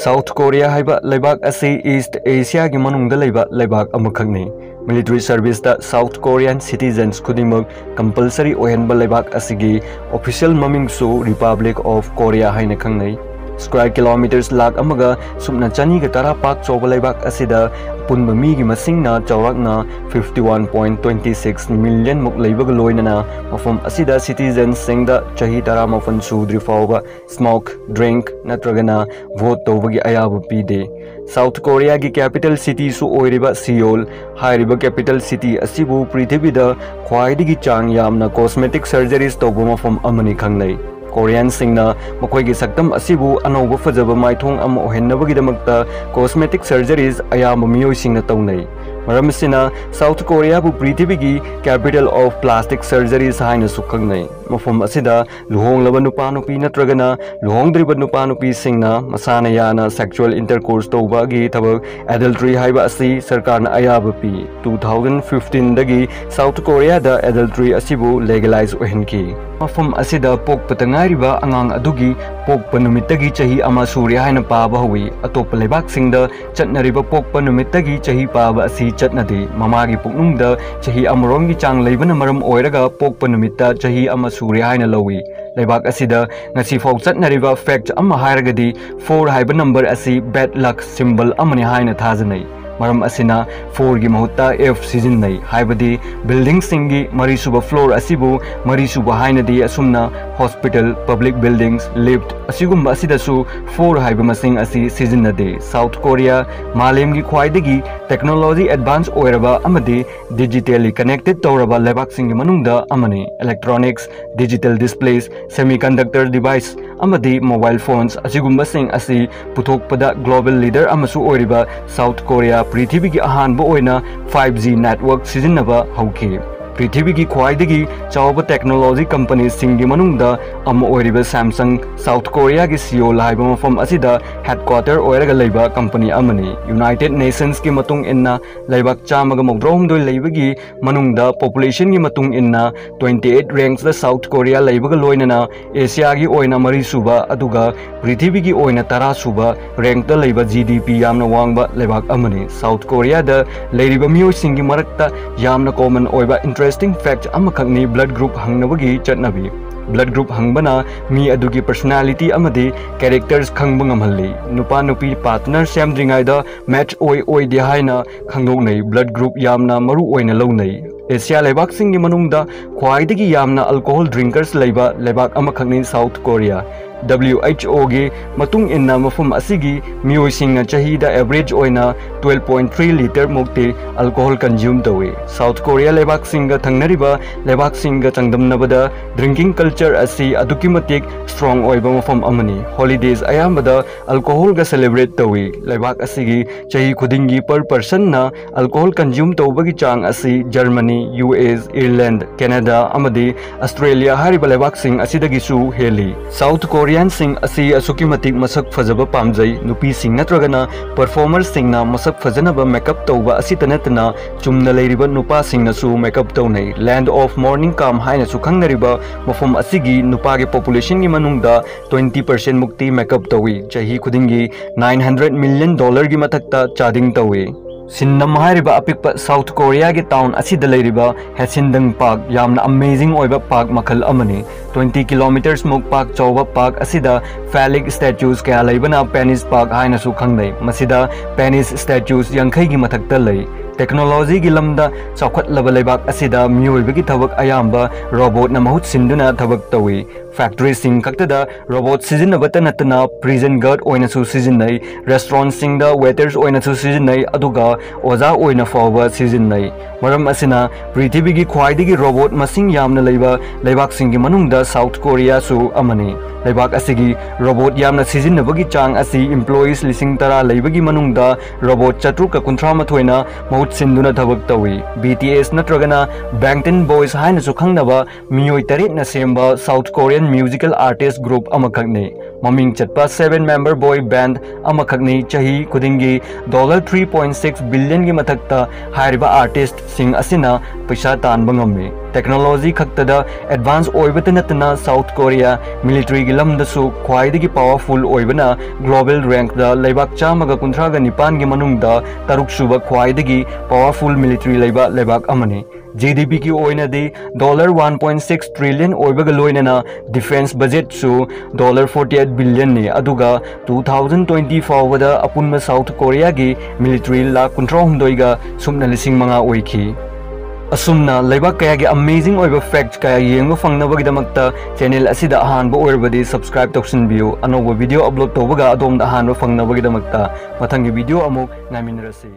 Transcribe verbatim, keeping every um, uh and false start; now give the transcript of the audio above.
South Korea ꯍꯥꯏꯕ ꯂꯩꯕꯥꯛ ꯑꯁꯤ East Asiaꯒꯤ ꯃꯅꯨꯡꯗ ꯂꯩꯕ ꯂꯩꯕꯥꯛ ꯑꯃꯈꯛꯅꯤ꯫ Military serviceꯇ South Korean citizens ꯈꯨꯗꯤꯡꯃꯛ compulsory ꯑꯣꯏꯍꯟꯕ ꯂꯩꯕꯥꯛ ꯑꯁꯤꯒꯤ official ꯃꯃꯤꯡꯁꯨ Republic of Korea ꯍꯥꯏꯅ ꯈꯪꯅꯩ꯫ Square kilometers ꯂꯥꯈ ꯑꯃꯒ ꯁꯨꯞꯅ ꯆꯅꯤꯒ ꯇꯔꯥ ꯄꯥꯛ ꯆꯥꯎꯕ ꯂꯩꯕꯥꯛ ꯑꯁꯤꯗ ꯑꯄꯨꯟꯕ ꯃꯤꯒꯤ ꯃꯁꯤꯡꯅ ꯆꯥꯎꯔꯥꯛꯅ fifty one point twenty six million ꯃꯨꯛ ꯂꯩꯕꯒ ꯂꯣꯏꯅꯅ ꯃꯐꯝ ꯑꯁꯤꯗ citizensꯁꯤꯡꯗ ꯆꯍꯤ ꯇꯔꯥꯃꯥꯄꯟ ꯁꯨꯗ꯭ꯔꯤ ꯐꯥꯎꯕ smoke, drink ꯅꯠꯇ꯭ꯔꯒꯅ vote ꯇꯧꯕꯒꯤ ꯑꯌꯥꯕ ꯄꯤꯗꯦ꯫ South Koreaꯒꯤ capital cityꯁꯨ ꯑꯣꯏꯔꯤꯕ Seoul ꯍꯥꯏꯔꯤꯕ capital city ꯑꯁꯤꯕꯨ ꯄ꯭ꯔꯤꯊꯤꯕꯤꯗ ꯈ꯭ꯋꯥꯏꯗꯒꯤ ꯆꯥꯡ ꯌꯥꯝꯅ cosmetic surgeries ꯇꯧꯕ ꯃꯐꯝ ꯑꯃꯅꯤ ꯈꯪꯅꯩ꯫ Koreanꯁꯤꯡꯅ ꯃꯈꯣꯏꯒꯤ ꯁꯛꯇꯝ ꯑꯁꯤꯕꯨ ꯑꯅꯧꯕ ꯐꯖꯕ ꯃꯥꯏꯊꯣꯡ ꯑꯃ ꯑꯣꯏꯍꯟꯅꯕꯒꯤꯗꯃꯛꯇ cosmetic surgeries ꯑꯌꯥꯝꯕ ꯃꯤꯑꯣꯏꯁꯤꯡꯅ ꯇꯧꯅꯩ꯫ ꯃꯔꯝ ꯑꯁꯤꯅ South Koreaꯕꯨ ꯄ꯭ꯔꯤꯊꯤꯕꯤꯒꯤ capital of plastic surgeries ꯍꯥꯏꯅꯁꯨ ꯈꯪꯅꯩ꯫ ꯃꯐꯝ ꯑꯁꯤꯗ ꯂꯨꯍꯣꯡꯂꯕ ꯅꯨꯄꯥ ꯅꯨꯄꯤ ꯅꯠꯇ꯭ꯔꯒꯅ ꯂꯨꯍꯣꯡꯗ꯭ꯔꯤꯕ ꯅꯨꯄꯥ ꯅꯨꯄꯤꯁꯤꯡꯅ ꯃꯁꯥꯅ ꯌꯥꯅ sexual intercourse ꯇꯧꯕꯒꯤ ꯊꯕꯛ adultery ꯍꯥꯏꯕ ꯑꯁꯤ ꯁꯔꯀꯥꯔꯅ ꯑꯌꯥꯕ ꯄꯤ꯫ Two thousand fifteenꯗꯒꯤ South Koreaꯗ adultery ꯑꯁꯤꯕꯨ legalize ꯑꯣꯏꯍꯟꯈꯤ꯫ ꯃꯐꯝ ꯑꯁꯤꯗ ꯄꯣꯛꯄꯇ ꯉꯥꯏꯔꯤꯕ ꯑꯉꯥꯡ ꯑꯗꯨꯒꯤ ꯄꯣꯛꯄ ꯅꯨꯃꯤꯠꯇꯒꯤ ꯆꯍꯤ ꯑꯃ ꯁꯨꯔꯦ ꯍꯥꯏꯅ ꯄꯥꯕ ꯍꯧꯏ꯫ ꯑꯇꯣꯞꯄ ꯂꯩꯕꯥꯛꯁꯤꯡꯗ ꯆꯠꯅꯔꯤꯕ ꯄꯣꯛꯄ ꯅꯨꯃꯤꯠꯇꯒꯤ ꯆꯍꯤ ꯄꯥꯕ ꯑꯁꯤ ꯆꯠꯅꯗꯦ꯫ ꯃꯃꯥꯒꯤ ꯄꯨꯛꯅꯨꯡꯗ ꯆꯍꯤ ꯑꯃꯔꯣꯝꯒꯤ ꯆꯥꯡ ꯂꯩꯕꯅ ꯃꯔꯝ ꯑꯣꯏꯔꯒ ꯄꯣꯛꯄ ꯅꯨꯃꯤꯠꯇ ꯆꯍꯤ ꯑꯃ ꯁꯨꯔꯦ ꯍꯥꯏꯅ ꯂꯧꯏ꯫ ꯂꯩꯕꯥꯛ ꯑꯁꯤꯗ ꯉꯁꯤꯐꯥꯎ ꯆꯠꯅꯔꯤꯕ fact ꯑꯃ ꯍꯥꯏꯔꯒꯗꯤ four ꯍꯥꯏꯕ number ꯑꯁꯤ bad luck symbol ꯑꯃꯅꯤ ꯍꯥꯏꯅ ꯊꯥꯖꯅꯩ꯫ ꯃꯔꯝ ꯑꯁꯤꯅ fourꯒꯤ ꯃꯍꯨꯠꯇ F ꯁꯤꯖꯤꯟꯅꯩ, ꯍꯥꯏꯕꯗꯤ buildingꯁꯤꯡꯒꯤ ꯃꯔꯤꯁꯨꯕ floor ꯑꯁꯤꯕꯨ ꯃꯔꯤꯁꯨꯕ ꯍꯥꯏꯅꯗꯦ꯫ ꯑꯁꯨꯝꯅ hospital, public buildings, lift ꯑꯁꯤꯒꯨꯝꯕ ꯑꯁꯤꯗꯁꯨ four ꯍꯥꯏꯕ ꯃꯁꯤꯡ ꯑꯁꯤ ꯁꯤꯖꯤꯟꯅꯗꯦ꯫ South Korea ꯃꯥꯂꯦꯝꯒꯤ ꯈ꯭ꯋꯥꯏꯗꯒꯤ technology advance ꯑꯣꯏꯔꯕ ꯑꯃꯗꯤ digitally connected ꯇꯧꯔꯕ ꯂꯩꯕꯥꯛꯁꯤꯡꯒꯤ ꯃꯅꯨꯡꯗ ꯑꯃꯅꯤ꯫ Electronics, digital displays, semiconductor device ꯑꯃꯗꯤ mobile phones ꯑꯁꯤꯒꯨꯝꯕꯁꯤꯡ ꯑꯁꯤ ꯄꯨꯊꯣꯛꯄꯗ global leader ꯑꯃꯁꯨ ꯑꯣꯏꯔꯤꯕ South Korea ꯄ꯭ꯔꯤꯊꯤꯕꯤꯒꯤ ꯑꯍꯥꯟꯕ ꯑꯣꯏꯅ five G network ꯁꯤꯖꯤꯟꯅꯕ ꯍꯧꯈꯤ꯫ ꯄ꯭ꯔꯤꯊꯤꯕꯤꯒꯤ ꯈ꯭ꯋꯥꯏꯗꯒꯤ ꯆꯥꯎꯕ ꯇꯦꯛꯅꯣꯂꯣꯖꯤ ꯀꯝꯄꯅꯤꯁꯤꯡꯒꯤ ꯃꯅꯨꯡꯗ ꯑꯃ ꯑꯣꯏꯔꯤꯕ ꯁꯦꯝꯁꯪ ꯁꯥꯎꯠ ꯀꯣꯔꯤꯌꯥꯒꯤ ꯁꯤꯑꯣꯜ ꯍꯥꯏꯕ ꯃꯐꯝ ꯑꯁꯤꯗ ꯍꯦꯗꯀ꯭ꯋꯥꯇꯔ ꯑꯣꯏꯔꯒ ꯂꯩꯕ ꯀꯝꯄꯅꯤ ꯑꯃꯅꯤ꯫ ꯌꯨꯅꯥꯏꯇꯦꯗ ꯅꯦꯁꯟꯁꯀꯤ ꯃꯇꯨꯡ ꯏꯟꯅ ꯂꯩꯕꯥꯛ ꯆꯥꯝꯃꯒ ꯃꯧꯗ꯭ꯔꯥꯍꯨꯝꯗꯣꯏ ꯂꯩꯕꯒꯤ ꯃꯅꯨꯡꯗ ꯄꯣꯄꯨꯂꯦꯁꯟꯒꯤ ꯃꯇꯨꯡ ꯏꯟꯅ ꯇ꯭ꯋꯦꯟꯇꯤ ꯑꯩꯠ ꯔꯦꯡꯛꯁꯇ ꯁꯥꯎꯠ ꯀꯣꯔꯤꯌꯥ ꯂꯩꯕꯒ ꯂꯣꯏꯅꯅ ꯑꯦꯁꯤꯌꯥꯒꯤ ꯑꯣꯏꯅ ꯃꯔꯤꯁꯨꯕ ꯑꯗꯨꯒ ꯄ꯭ꯔꯤꯊꯤꯕꯤꯒꯤ ꯑꯣꯏꯅ ꯇꯔꯥꯁꯨꯕ ꯔꯦꯡꯛꯇ ꯂꯩꯕ ꯖꯤ ꯗꯤ ꯄꯤ ꯌꯥꯝꯅ ꯋꯥꯡꯕ ꯂꯩꯕꯥꯛ ꯑꯃꯅꯤ꯫ ꯁꯥꯎꯠ ꯀꯣꯔꯤꯌꯥꯗ ꯂꯩꯔꯤꯕ ꯃꯤꯑꯣꯏꯁꯤꯡꯒꯤ ꯃꯔꯛꯇ ꯌꯥꯝꯅ ꯀꯣꯃꯟ ꯑꯣꯏꯕ ꯏꯟꯇꯔꯦꯁꯇꯤꯡ ꯐꯦꯛꯠ ꯑꯃꯈꯛꯅꯤ ꯕ꯭ꯂꯗ ꯒ꯭ꯔꯨꯞ ꯍꯪꯅꯕꯒꯤ ꯆꯠꯅꯕꯤ꯫ ꯕ꯭ꯂꯗ ꯒ꯭ꯔꯨꯞ ꯍꯪꯕꯅ ꯃꯤ ꯑꯗꯨꯒꯤ ꯄꯔꯁꯣꯅꯥꯂꯤꯇꯤ ꯑꯃꯗꯤ ꯀꯦꯔꯦꯛꯇꯔꯁ ꯈꯪꯕ ꯉꯝꯍꯜꯂꯤ꯫ ꯅꯨꯄꯥ ꯅꯨꯄꯤ ꯄꯥꯔꯠꯅꯔ ꯁꯦꯝꯗ꯭ꯔꯤꯉꯩꯗ ꯃꯦꯠꯆ ꯑꯣꯏ ꯑꯣꯏꯗꯦ ꯍꯥꯏꯅ ꯈꯪꯗꯣꯛꯅꯩ꯫ ꯕ꯭ꯂꯗ ꯒ꯭ꯔꯨꯞ ꯌꯥꯝꯅ ꯃꯔꯨ ꯑꯣꯏꯅ ꯂꯧꯅꯩ꯫ ꯑꯦꯁꯤꯌꯥ ꯂꯩꯕꯥꯛꯁꯤꯡꯒꯤ ꯃꯅꯨꯡꯗ ꯈ꯭ꯋꯥꯏꯗꯒꯤ ꯌꯥꯝꯅ ꯑꯜꯀꯣꯍꯣꯜ ꯗ꯭ꯔꯤꯡꯀꯔꯁ ꯂꯩꯕ ꯂꯩꯕꯥꯛ ꯑꯃꯈꯛꯅꯤ ꯁꯥꯎꯠ ꯀꯣꯔꯤꯌꯥ꯫ ꯗꯕ꯭ꯂꯤꯎ ꯑꯩꯆ ꯑꯣꯒꯤ ꯃꯇꯨꯡ ꯏꯟꯅ ꯃꯐꯝ ꯑꯁꯤꯒꯤ ꯃꯤꯑꯣꯏꯁꯤꯡꯅ ꯆꯍꯤꯗ ꯑꯦꯚꯔꯦꯖ ꯑꯣꯏꯅ ꯇ꯭ꯋꯦꯜꯐ ꯄꯣꯏꯟꯠ ꯊ꯭ꯔꯤ ꯂꯤꯇꯔ ꯃꯨꯛꯇꯤ ꯑꯜꯀꯣꯍꯣꯜ ꯀꯟꯖ꯭ꯌꯨꯝ ꯇꯧꯏ꯫ ꯁꯥꯎꯠ ꯀꯣꯔꯤꯌꯥ ꯂꯩꯕꯥꯛꯁꯤꯡꯒ ꯊꯪꯅꯔꯤꯕ ꯂꯩꯕꯥꯛꯁꯤꯡꯒ ꯆꯥꯡꯗꯝꯅꯕꯗ ꯗ꯭ꯔꯤꯡꯀꯤꯡ ꯀꯜꯆꯔ ꯑꯁꯤ ꯑꯗꯨꯛꯀꯤ ꯃꯇꯤꯛ ꯁ꯭ꯇꯔꯣꯡ ꯑꯣꯏꯕ ꯃꯐꯝ ꯑꯃꯅꯤ꯫ ꯍꯣꯂꯤꯗꯦꯁ ꯑꯌꯥꯝꯕꯗ ꯑꯜꯀꯣꯍꯣꯜꯒ ꯁꯦꯂꯦꯕ꯭ꯔꯦꯠ ꯇꯧꯏ꯫ ꯂꯩꯕꯥꯛ ꯑꯁꯤꯒꯤ ꯆꯍꯤ ꯈꯨꯗꯤꯡꯒꯤ ꯄꯔ ꯄꯔꯁꯟꯅ ꯑꯜꯀꯣꯍꯣꯜ ꯀꯟꯖ꯭ꯌꯨꯝ ꯇꯧꯕꯒꯤ ꯆꯥꯡ ꯑꯁꯤ ꯖꯔꯃꯅꯤ, ꯌꯨ ꯑꯦꯁ, ꯏꯔꯂꯦꯟꯗ, ꯀꯦꯅꯥꯗꯥ ꯑꯃꯗꯤ ꯑꯁꯇ꯭ꯔꯦꯂꯤꯌꯥ ꯍꯥꯏꯔꯤꯕ ꯂꯩꯕꯥꯛꯁꯤꯡ ꯑꯁꯤꯗꯒꯤꯁꯨ ꯍꯦꯜꯂꯤ꯫ ꯁꯥꯎꯠ ꯀꯣꯔꯤꯌꯥꯟꯁꯤꯡ ꯑꯁꯤ ꯑꯁꯨꯛꯀꯤ ꯃꯇꯤꯛ ꯃꯁꯛ ꯐꯖꯕ ꯄꯥꯝꯖꯩ꯫ ꯅꯨꯄꯤꯁꯤꯡ ꯅꯠꯇ꯭ꯔꯒꯅ ꯄꯔꯐꯣꯔꯃꯔꯁꯤꯡꯅ ꯃꯁꯛ ꯐꯖꯅꯕ ꯃꯦꯀꯞ ꯇꯧꯕ ꯑꯁꯤꯇ ꯅꯠꯇꯅ ꯆꯨꯝꯅ ꯂꯩꯔꯤꯕ ꯅꯨꯄꯥꯁꯤꯡꯅꯁꯨ ꯃꯦꯀꯞ ꯇꯧꯅꯩ꯫ ꯂꯦꯟꯗ ꯑꯣꯐ ꯃꯣꯔꯅꯤꯡ ꯀꯥꯝ ꯍꯥꯏꯅꯁꯨ ꯈꯪꯅꯔꯤꯕ ꯃꯐꯝ ꯑꯁꯤꯒꯤ ꯅꯨꯄꯥꯒꯤ ꯄꯣꯄꯨꯂꯦꯁꯟꯒꯤ ꯃꯅꯨꯡꯗ ꯇ꯭ꯋꯦꯟꯇꯤ ꯄꯔꯁꯦꯟꯠ ꯃꯨꯛꯇꯤ ꯃꯦꯀꯞ ꯇꯧꯏ꯫ ꯆꯍꯤ ꯈꯨꯗꯤꯡꯒꯤ ꯅꯥꯏꯟ ꯍꯟꯗ꯭ꯔꯦꯠ ꯃꯤꯂꯤꯌꯟ ꯗꯣꯂꯔꯒꯤ ꯃꯊꯛꯇ ꯆꯥꯗꯤꯡ ꯇꯧꯏ꯫ ꯁꯤꯟꯅꯝ ꯍꯥꯏꯔꯤꯕ ꯑꯄꯤꯛꯄ ꯁꯥꯎꯠ ꯀꯣꯔꯤꯌꯥꯒꯤ ꯇꯥꯎꯟ ꯑꯁꯤꯗ ꯂꯩꯔꯤꯕ ꯍꯦꯁꯤꯟꯗꯪ ꯄꯥꯔꯛ ꯌꯥꯝꯅ ꯑꯃꯦꯖꯤꯡ ꯑꯣꯏꯕ ꯄꯥꯔꯛ ꯃꯈꯜ ꯑꯃꯅꯤ꯫ ꯇ꯭ꯋꯦꯟꯇꯤ ꯀꯤꯂꯣꯃꯤꯇꯔꯁ ꯃꯨꯛ ꯄꯥꯛ ꯆꯥꯎꯕ ꯄꯥꯔꯛ ꯑꯁꯤꯗ ꯐꯦꯂꯤꯛ ꯁ꯭ꯇꯦꯆꯨꯁ ꯀꯌꯥ ꯂꯩꯕꯅ ꯄꯦꯅꯤꯁ ꯄꯥꯔꯛ ꯍꯥꯏꯅꯁꯨ ꯈꯪꯅꯩ꯫ ꯃꯁꯤꯗ ꯄꯦꯅꯤꯁ ꯁ꯭ꯇꯦꯆꯨꯁ ꯌꯥꯡꯈꯩꯒꯤ ꯃꯊꯛꯇ ꯂꯩ꯫ ꯇꯦꯛꯅꯣꯂꯣꯖꯤꯒꯤ ꯂꯝꯗ ꯆꯥꯎꯈꯠꯂꯕ ꯂꯩꯕꯥꯛ ꯑꯁꯤꯗ ꯃꯤꯑꯣꯏꯕꯒꯤ ꯊꯕꯛ ꯑꯌꯥꯝꯕ ꯔꯣꯕꯣꯠꯅ ꯃꯍꯨꯠ ꯁꯤꯟꯗꯨꯅ ꯊꯕꯛ ꯇꯧꯏ꯫ ꯐꯦꯛꯇꯔꯤꯁꯤꯡ ꯈꯛꯇꯗ ꯔꯣꯕꯣꯠ ꯁꯤꯖꯤꯟꯅꯕꯇ ꯅꯠꯇꯅ ꯄ꯭ꯔꯤꯖꯟ ꯒꯥꯔꯗ ꯑꯣꯏꯅꯁꯨ ꯁꯤꯖꯤꯟꯅꯩ, ꯔꯦꯁꯇꯨꯔꯦꯟꯠꯁꯤꯡꯗ ꯋꯦꯇꯔꯁ ꯑꯣꯏꯅꯁꯨ ꯁꯤꯖꯤꯟꯅꯩ, ꯑꯗꯨꯒ ꯑꯣꯖꯥ ꯑꯣꯏꯅ ꯐꯥꯎꯕ ꯁꯤꯖꯤꯟꯅꯩ꯫ ꯃꯔꯝ ꯑꯁꯤꯅ ꯄ꯭ꯔꯤꯊꯤꯕꯤꯒꯤ ꯈ꯭ꯋꯥꯏꯗꯒꯤ ꯔꯣꯕꯣꯠ ꯃꯁꯤꯡ ꯌꯥꯝꯅ ꯂꯩꯕ ꯂꯩꯕꯥꯛꯁꯤꯡꯒꯤ ꯃꯅꯨꯡꯗ ꯁꯥꯎꯠ ꯀꯣꯔꯤꯌꯥꯁꯨ ꯑꯃꯅꯤ꯫ ꯂꯩꯕꯥꯛ ꯑꯁꯤꯒꯤ ꯔꯣꯕꯣꯠ ꯌꯥꯝꯅ ꯁꯤꯖꯤꯟꯅꯕꯒꯤ ꯆꯥꯡ ꯑꯁꯤ ꯏꯝꯄ꯭ꯂꯣꯌꯤꯁ ꯂꯤꯁꯤꯡ ꯇꯔꯥ ꯂꯩꯕꯒꯤ ꯃꯅꯨꯡꯗ ꯔꯣꯕꯣꯠ ꯆꯥꯇ꯭ꯔꯨꯛꯀ ꯀꯨꯟꯊ꯭ꯔꯥ ꯃꯥꯊꯣꯏꯅ ꯃꯍꯨꯠ ꯁꯤꯟꯗꯨꯅ ꯊꯕꯛ ꯇꯧꯏ꯫ B T S ꯅꯠꯇ꯭ꯔꯒꯅ Bangtan Boys ꯍꯥꯏꯅꯁꯨ ꯈꯪꯅꯕ ꯃꯤꯑꯣꯏ ꯇꯔꯦꯠꯅ ꯁꯦꯝꯕ South Korean musical artist group ꯑꯃꯈꯛꯅꯤ꯫ ꯃꯃꯤꯡ ꯆꯠꯄ seven member boy band ꯑꯃꯈꯛꯅꯤ꯫ ꯆꯍꯤ ꯈꯨꯗꯤꯡꯒꯤ dollar three point six billion ꯒꯤ ꯃꯊꯛꯇ ꯍꯥꯏꯔꯤꯕ artist ꯁꯤꯡ ꯑꯁꯤꯅ ꯄꯩꯁꯥ ꯇꯥꯟꯕ ꯉꯝꯃꯤ꯫ Technology ꯈꯛꯇꯗ advance ꯑꯣꯏꯕꯇ ꯅꯠꯇꯅ South Korea military ꯒꯤ ꯂꯝꯗꯁꯨ ꯈ꯭ꯋꯥꯏꯗꯒꯤ powerful ꯑꯣꯏꯕꯅ global rank ꯗ ꯂꯩꯕꯥꯛ ꯆꯥꯝꯃꯒ ꯀꯨꯟꯊ꯭ꯔꯥꯒ ꯅꯤꯄꯥꯟꯒꯤ ꯃꯅꯨꯡꯗ ꯇꯔꯨꯛ ꯁꯨꯕ ꯈ꯭ꯋꯥꯏꯗꯒꯤ powerful military ꯂꯩꯕ ꯂꯩꯕꯥꯛ ꯑꯃꯅꯤ꯫ G D P ꯒꯤ ꯑꯣꯏꯅꯗꯤ dollar one point six trillion ꯑꯣꯏꯕꯒ ꯂꯣꯏꯅꯅ defence budget ꯁꯨ dollar forty eight billion ꯅꯤ꯫ ꯑꯗꯨꯒ two thousand twenty ꯐꯥꯎꯕꯗ ꯑꯄꯨꯟꯕ South Korea ꯒꯤ military ꯂꯥꯈ ꯀꯨꯟꯊ꯭ꯔꯥ ꯍꯨꯝꯗꯣꯏꯒ ꯁꯨꯞꯅ ꯂꯤꯁꯤꯡ ꯃꯉꯥ ꯑꯣꯏꯈꯤ꯫ ꯑꯁꯨꯝꯅ ꯂꯩꯕꯥꯛ ꯀꯌꯥꯒꯤ amazing ꯑꯣꯏꯕ fact ꯀꯌꯥ ꯌꯦꯡꯕ ꯐꯪꯅꯕꯒꯤꯗꯃꯛꯇ channel ꯑꯁꯤꯗ ꯑꯍꯥꯟꯕ ꯑꯣꯏꯔꯕꯗꯤ subscribe ꯇꯧꯁꯤꯟꯕꯤꯌꯨ꯫ ꯑꯅꯧꯕ video upload ꯇꯧꯕꯒ ꯑꯗꯣꯝꯗ ꯑꯍꯥꯟꯕ ꯐꯪꯅꯕꯒꯤꯗꯃꯛꯇ꯫ ꯃꯊꯪꯒꯤ video ꯑꯃꯨꯛ ꯉꯥꯏꯃꯤꯟꯅꯔꯁꯤ꯫